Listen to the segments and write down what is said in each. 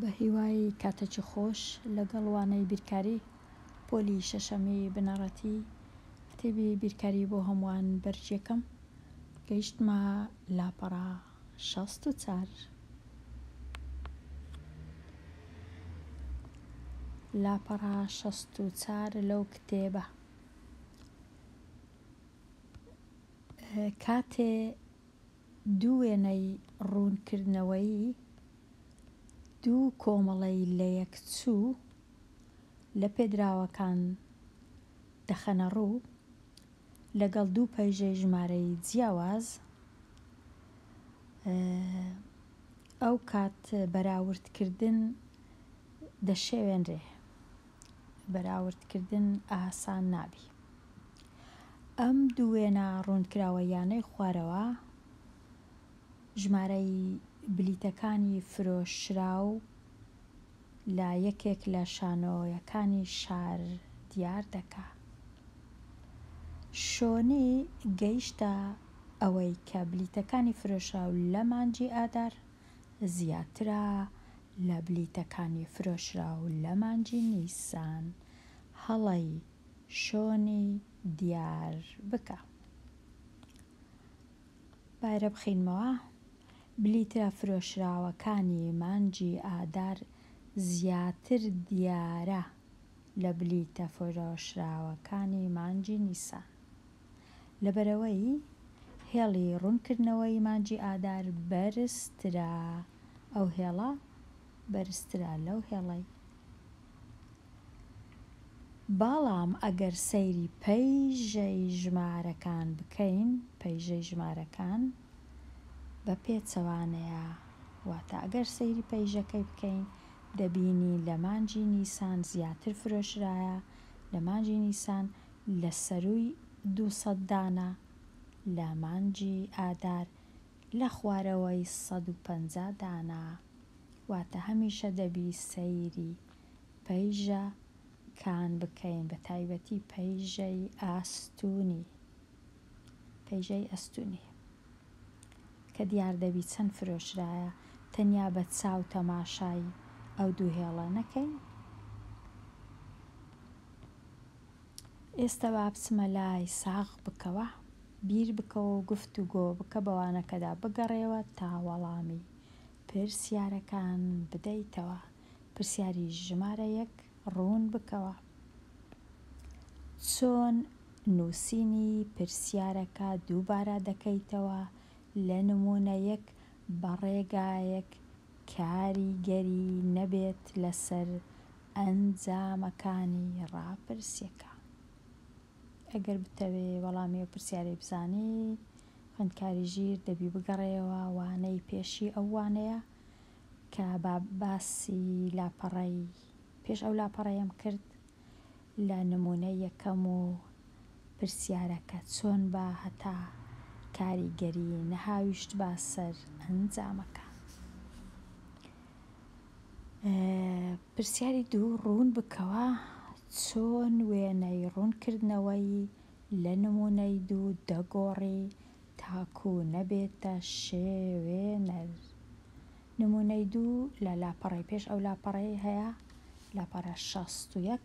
بە هیوای کاتێکی خۆش لەگەڵ وانەی بیرکاری پۆلی شەشەمی بنەڕەتی کتێبی بیرکاری بۆ هەمووان بەرگ یەکەم گەیشتمە لاپەڕە 64. لاپەڕە 64 لەو کتێبە کاتێ دوو وێنەی ڕوونکردنەوەیی دوو کۆمەڵەی لەیەکچوو لە پێدراوەکان دەخەنە ڕوو، لەگەڵ دوو پەیژەی ژمارەی جیاواز، ئەو کات بەراوردکردن دەشێوێنرێ، بەراوردکردن ئاسان نابی. ئەم دوو وێنە ڕوونکراوەییانەی خوارەوە ژمارەی بلیتەکانی فرۆشراو لە یەکێک لە شانۆیەکانی شار دیار دەکا. شۆنی گەیشتە ئەوەی کە بلیتەکانی فرۆشراو لە مانگی ئادار زیاترە لە بلیتەکانی فرۆشراو لە مانگی نیسان، هەڵەی شۆنی دیار بکە. بایرە بخینمەوە بلیتە فرۆشراوەکانی مانگی ئادار زیاتر دیارە لە بلیتە فرۆشراوەکانی مانگی نیسان. لەبەرئەوەی هێڵی ڕوونکردنەوەی مانگی ئادار بەرزترە، ئەو هێڵە بەرزترە لەو هێڵەی. بەڵام ئەگەر سەیری پەیژەی ژمارەکان بکەین، پەیژەی ژمارەکان بە پێچەوانەیە، واتە ئەگەر سەیری پەیژەکەی بکەین دەبینین لە مانگی نیسان زیاتر فرۆشرایە، لە مانگی نیسان لە سەرووی 200 دانە، لە مانگی ئادار لە خوارەوەی 150 دانە، واتە هەمیشە دەبی سەیری پەیژە کان بکەین بە تایبەتی پەیژەی ئاستونی پەیژەی ئەستونی کە دیار دەبی چەند فرۆشرایە تەنیا بە چاو تەماشای ئەو دوو هێڵە نەکەین. ئێستا با بچمە لای ساغ بکەوە بیر بکەوە و گفتوگۆ بکە بە وانەکەدا بگەڕێوە تا وەڵامی پرسیارەکان بدەیتەوە. پرسیاری ژمارە یەک ڕوون بکەوە. چۆن نووسینی پرسیارەکە دووبارە دەکەیتەوە لە نموونە یەک بە ڕێگایەک کاریگەری نەبێت لەسەر ئەنجامەکانی ڕاپرسیەکە؟ ئەگەر بتەوێ وەڵامی ئەو پرسیارەی بزانی خوێندکاری ژیر دەبی بگەڕێیەوە وانەی پێشی ئەو وانەیە کە با باسی لاپەڕەی پێش ئەو لاپەڕەیەم کرد لە نموونەی یەکەم و پرسیارەکە چۆن با هەتا کاریگەری نەهاویشتبا سەر ئەنجامەکە. پرسیاری دوو ڕوون بکەوە چۆن وێنەی ڕوونکردنەوەی لە نموونەی دوو دەگۆڕی تاکو نەبێتە شێوێنەر. نموونەی دوو لە لاپەڕەی پێش ئەو لاپەڕەی هەیە، لاپەڕە 61،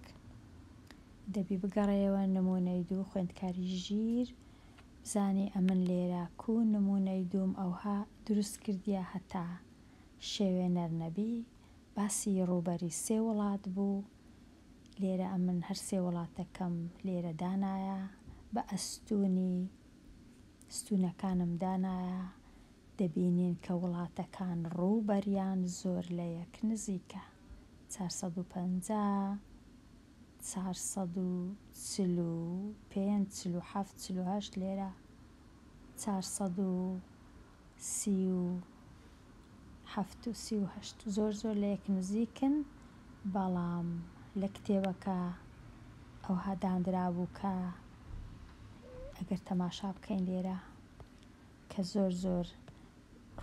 دەبی بگەڕێیەوە نموونەی دوو خوێندکاری ژیر بزانی ئەمن لێرە کوو نموونەی دووم ئەوها دروست کردیە هەتا شێوێنەر نەبی باسی ڕووبەری سێ وڵات بوو لێرە ئەمن هەر سێ وڵاتەکەم لێرە دانایە بە ئەستوونی ستوونەکانم دانایە دەبینین کە وڵاتەکان ڕووبەریان زۆر لە یەک نزیکە، 450، 445، 47، 48 لێرە، 437 و 38 زۆر زۆر لە یەک نزیکن، بەڵام لە کتێبەکە ئەوها داندرابوو کە ئەگەر تەماشا بکەین لێرە کە زۆر زۆر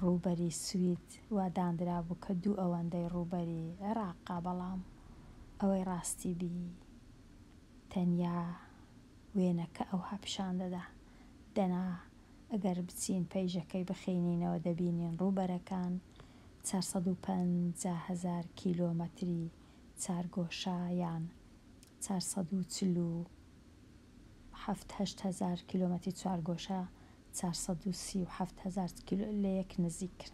ڕووبەری سوید وا داندرابوو کە دوو ئەوەندەی ڕووبەری عێڕاقە بەڵام ئەوەی ڕاستی بی تەنیا وێنەکە ئەوها پیشان دەدا دەنا ئەگەر بچین پەیژەکەی بخینینەوە دەبینین ڕووبەرەکان. 450 هەزار کیلۆمەتری چارگۆشە یان 447 هەشت هەزار کیلۆمەتری چوارگۆشە 437 هەزار کیلۆ لەیەک نزیکن.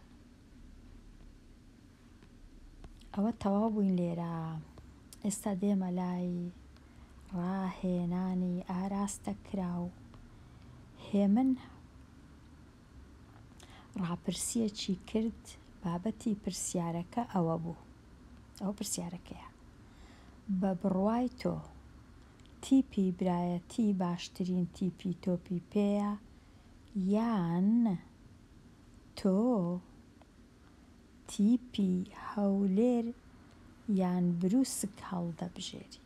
ئەوە تەواو بووین لێرە ئێستا دێمە لای ڕاهێنانی ئاراستە کراو هێمن ڕاپرسیەکی کرد بابەتی پرسیارەکە ئەوە بوو ئەوە پرسیارەکەیە بە بڕوای تۆ تیپی برایەتی باشترین تیپی تۆپی پێیە یان تۆ تیپی هەولێر یان بروسک هەڵدەبژێری؟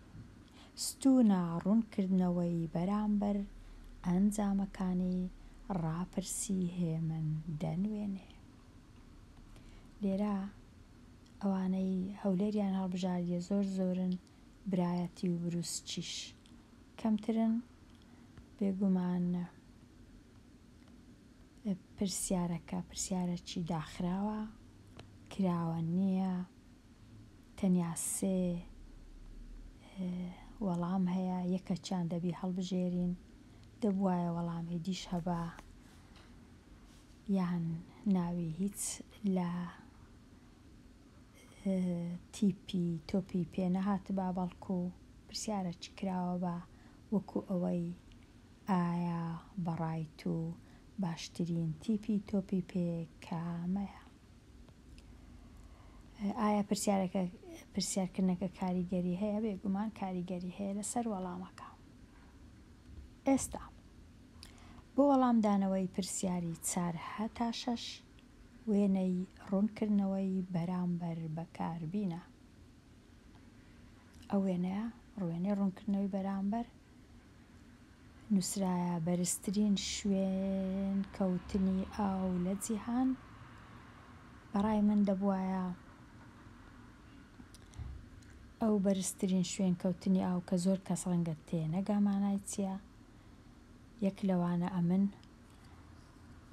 ستوونە ڕوونکردنەوەی بەرامبەر ئەنجامەکانی ڕاپرسی هێمن دەنوێنێ. لێرە ئەوانەی هەولێریان هەڵبژاردیە زۆر زۆرن برایەتی و بروسکیش کەمترن بێگومان پرسیارەکە پرسیارەکی داخراوە کراوە نییە تەنیا سێ وەڵام هەیە یەکەکیان دەبی هەڵبژێرین دەبوایە وەڵامی دیش هەبا یان ناوی هیچ لە تیپی تۆپی پێ نەهاتبا بەڵکو پرسیارەکی کراوە بە وەکو ئەوەی ئایا بەڕای تو باشترین تیپی تۆپی پێ کامەیە؟ ئایا پرسیارەکە پرسیارکردنەکە کاریگەری هەیە؟ بێگومان کاریگەری هەیە لەسەر وەڵامەکە. ئێستا بۆ وەڵامدانەوەی پرسیاری چار هەتا شەش وێنەی ڕوونکردنەوەی بەرامبەر بەکاربینە. ئەو وێنەیە ڕوێنەی ڕوونکردنەوەی بەرامبەر نووسرایە بەرزترین شوێن کەوتنی ئاو لە جیهان بەڕای من دەبوایە ئەو بەرزترین شوێن کەوتنی ئاو کە زۆر کەس ڕەنگە تێنەگا مانای چییە یەک لەوانە ئەمن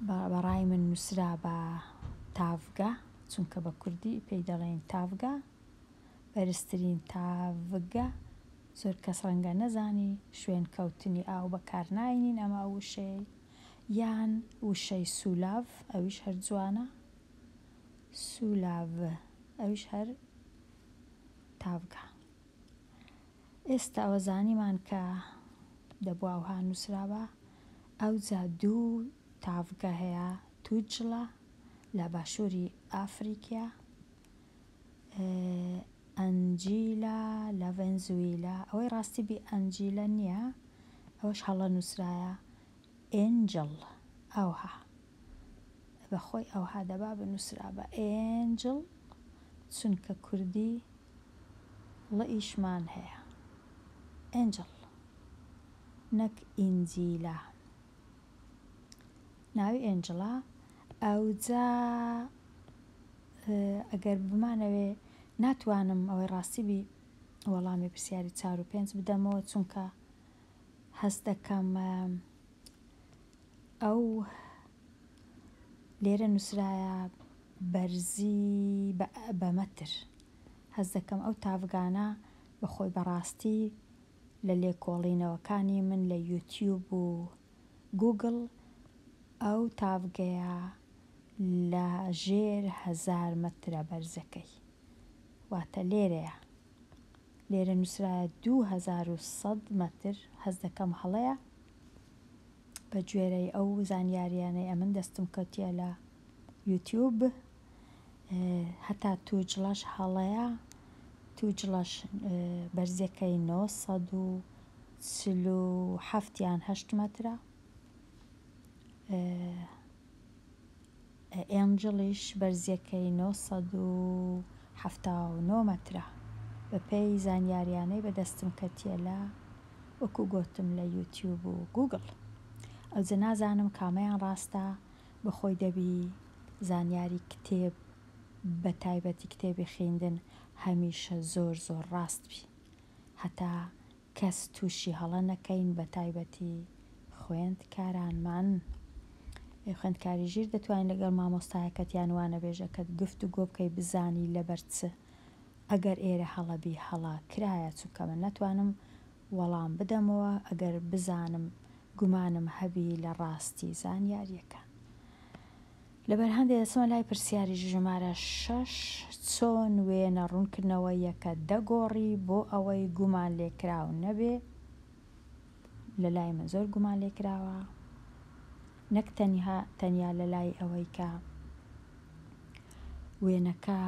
بەڕای من نووسرا بە تاڤگە چونکە بە کوردی پێی دەڵێن تاڤگە بەرزترین تاڤگە زۆر کەس ڕەنگە نەزانی شوێن کەوتنی ئاو بەکار ناینین ئەمە ئەو وشەیەی یان وشەی سولاڤ ئەویش هەر جوانە سولاڤ ئەویش هەر تاڤگە ئێستا ئەوە زانیمان کە دەبوو ئەوها نووسرابا ئەوجا دوو تاڤگە هەیە توجڵە لە باشووری ئافریکیا ئەنجیلا لە ڤەنزویلا ئەوەی ڕاستی بی ئەنجیلە نییە ئەوەش هەڵە نووسرایە ئێنجڵ ئەوها بەخۆی ئەوها دەبا بنووسرا بە ئێنجڵ چونکە کوردی ڵئیشمان هەیە ئێنجڵ نەک ئینجیلا ناوی ئێنجڵە ئەوجا ئەگەر بمانەوێ ناتوانم ئەوەی ڕاستی بی وەڵامی پرسیاری چار و پێنج بدەمەوە چونکە هەست دەکەم ئەو لێرە نووسرایە بەرزی بە مەتر هەست دەکەم ئەو تاڤگانە بەخۆی بەڕاستی لە لێکۆڵینەوەکانی من لە یوتیوب و گوگڵ ئەو تاڤگەیە لە ژێر هەزار مەترە بەرزەکەی واتە لێرەیە لێرە نوسرایە 2100 مەتر هەست دەکەم هەڵەیە بە گوێرەی ئەو زانیاریانەی ئەمن دەستم کەوتیە لە یوتیوب هەتا توجڵەش هەڵەیە توجڵەش بەرزیەکەی 947 یان 8 مەترە ئێنجڵیش بەرزیەکەی 979 مەترە بەپێی زانیاریانەی بەدەستم کەتیە لە وەکو گۆتم لە یوتیوب و گوگڵ ئەوجە نازانم کامەیان ڕاستە بەخۆی دەبی زانیاری کتێب بەتایبەتی کتێبی خیندن هەمیشە زۆر زۆر ڕاست بی هەتا کەس توشی هەڵە نەکەین بەتایبەتی خوێندکارانمان. خوێندکاری ژیر دەتوانی لەگەڵ مامۆستایەکەت یان وانەبێژەکەت گفتوگۆ بکەی بزانی لەبەر چ ئەگەر ئێرە هەڵە بی هەڵە کرایە چونکە من نەتوانم وەڵام بدەمەوە ئەگەر بزانم گومانم هەبی لە ڕاستی زانیاریەکان. لەبەر هەندێ دەچمە لای پرسیاری ژمارە شەش، چۆن وێنە ڕوونکردنەوەییەکە دەگۆڕی بۆ ئەوەی گومان لێکراو نەبێ؟ لە لای من زۆر گومان لێکراوە نەک تەنها تەنیا لە لای ئەوەی کە وێنەکە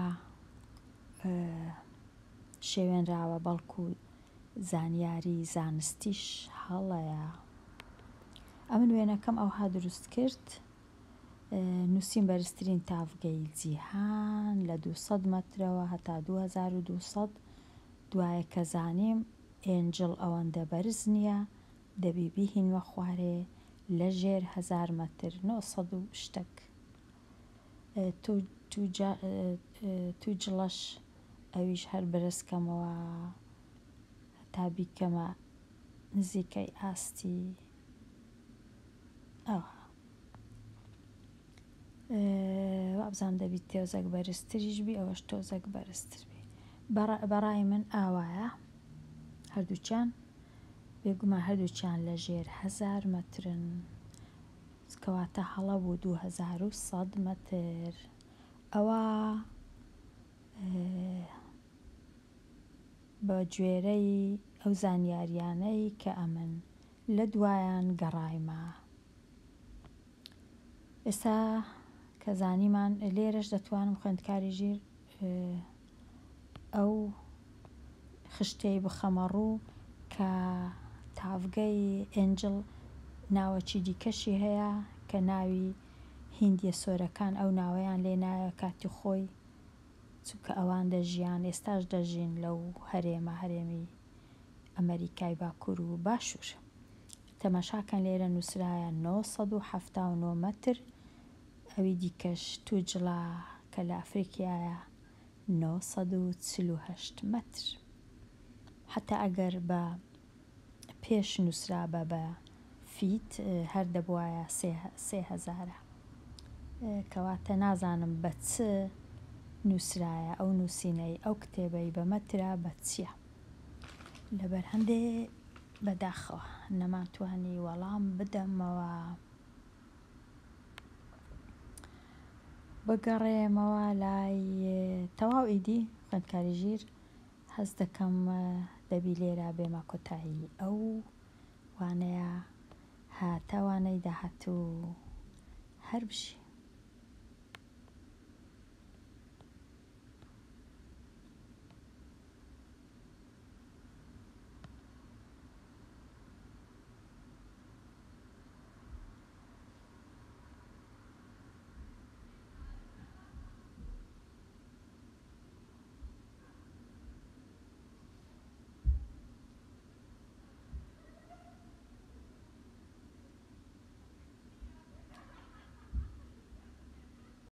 شێوێنراوە بەڵکو زانیاری زانستیش هەڵەیە. ئەمن وێنەکەم ئەوها دروست کرد نووسیم بەرزترین تاڤگەی جیهان لە 200 مەترەوە هەتا 2200 دوایە کە زانیم ئێنجڵ ئەوەندە بەرز نییە دەبی بیهینمە خوارێ لە ژێر هەزار مەتر 900 و شتەک توجڵەش ئەویش هەر بەرز کەمەوە هەتا بیکەمە نزیکەی ئاستی ئەوها وابزانم دەبی تۆزەک بەرزتریش بی ئەوەش تۆزەک بەرزتر بی بەڕای من ئاوایە هەردووکیان بێگومان هەردووکیان لە ژێر هەزار مەترن کەواتە هەڵە بوو 2100 مەتر ئەوە بە گوێرەی ئەو زانیاریانەی کە ئەمن لە دوایان گەڕایمە. ئێستا کە زانیمان لێرەش دەتوانم خوێندکاری ژیر ئەو خشتەی بخەمە ڕوو کە تاڤگەی ئێنجڵ ناوەکی دیکەشی هەیە کە ناوی هیندیە سۆرەکان ئەو ناوەیان لێ نایە کاتی خۆی چونکە ئەوان دەژیان ئێستاش دەژین لەو هەرێمە هەرێمی ئەمەریکای باکوور و باشوور. تەماشاکەن لێرە نووسرایە 979 مەتر ئەوی دیکەش توجڵا کە لە ئەفریقیایە 948 مەتر. حەتا ئەگەر بە پێش نووسرابە بە feet هەر دەبوایە سێ هەزارە. کەواتە نازانم بە چ نووسرایە ئەو نووسینەی ئەو کتێبەی بە مەترە بە چییە. لەبەر هەندێ بەداخەوە نەمانتوانی وەڵام بدەمەوە. بگەڕێمەوە لای تەواو ئیدی خوێندکاری ژیر هەست دەکەم دەبی لێرە بێمە کۆتایی ئەو وانەیە هەتا وانەی داهاتوو هەر بژین.